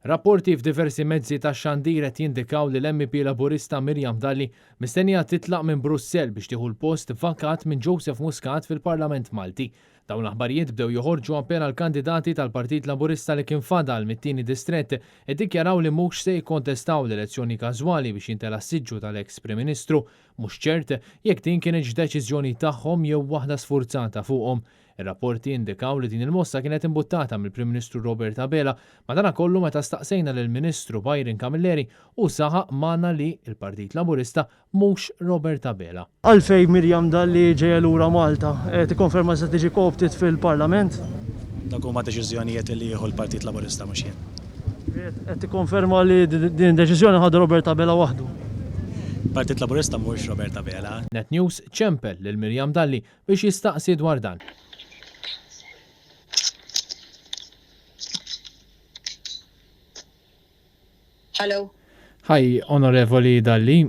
Rapporti f'diversi mezzi tax-xandir qed jindikaw li l-MEP Laburista Miriam Dalli mistennija titlaq minn Brussell biex tieħu l-post vakat minn Joseph Muscat fil-Parlament Malti. Dawn l-aħbarijiet bdew joħorġu appena l-kandidati tal-Partit Laburista li kien fadal mit-tieni distrett iddikjaraw li mhux se jikkontestaw l-elezzjoni każwali biex jintela' s-siġġu tal-eks Prim Ministru. Mhux ċert jekk din kinitx deċiżjoni tagħhom jew waħda sfurzata fuqhom. Ir-rapporti indikaw li din il-mossa kienet imbuttata mill-Prim Ministru Robert Abela, madanakollu meta staqsejna lill-Ministru Byron Camilleri hu saħaq magħna li l-Partit Laburista mhux Robert Abela. Għalfejn Miriam Dalli ġejja lura Malta? Tikkonferma li se tiġi co-opted fil-Parlament? Dawk huma deċiżjonijiet li jieħu l-Partit Laburista mhux jien. Qed tikkonferma li din id-deċiżjoni ħadha Robert Abela waħdu? Partit Laburista mhuwiex Robert Abela. Net News ċempel lil Miriam Dalli biex jistaqsi dwar dan. Hello. Hi, Onorevoli Dalli.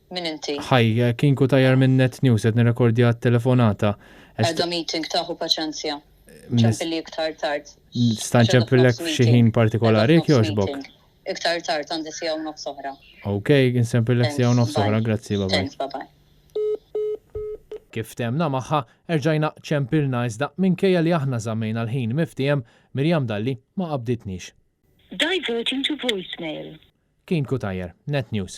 Min inti? Hi, kien Cutajar minn Net News qed nirrekordja t-telefonata. Qiegħda meeting taħu paċenzja. Ċempilli iktar tard. Nista' nċempillek f'xi ħin partikolari jekk jogħġbok? Iktar tard għandi siegħa u nofs oħra. Ok, insempillek siegħa u nofs oħra, grazzi, bye bye. Thanks, bye bye. Kif ftehemna magħha, erġajna ċempilna iżda minkejja li aħna żammejna l-ħin miftiehem, Miriam Dalli ma qabditniex. Diverting to voicemail. Kien Cutajar, Net News.